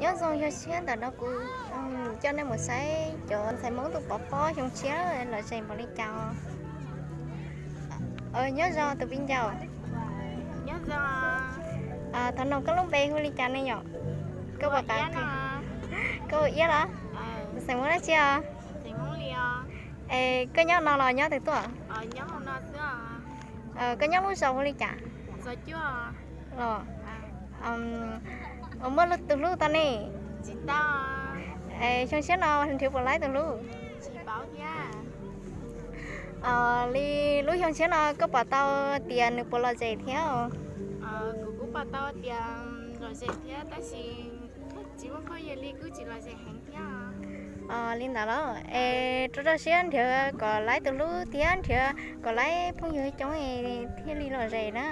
Nyob zoo, xyoo tshiab ntawm no kuv coj nej mus saib cov ntxhais Hmoob tus pov pob xyoo tshiab lom zem npaum li cas. Nyob zoo tus viv ncaus. Thov nug koj lub npe hu li cas ne yom? Koj puas, koj hu Iab los? Xeem Hmoob dab tsi os? Es koj nyob no los nyob twg tuaj? Koj nyob lub zos hu li cas? Los, muaj tus hlub tau ne? Xyoo tshiab no nrhiav puas laib tus hlub? Li lub xyoo tshiab no koj pom tau tias nws puas lom zem thiab? Li ntawd los es rau rau siab nrhiav kom laib tus hlub thiab nrhiav kom laib phooj ywg coob thiaj li lom zem na.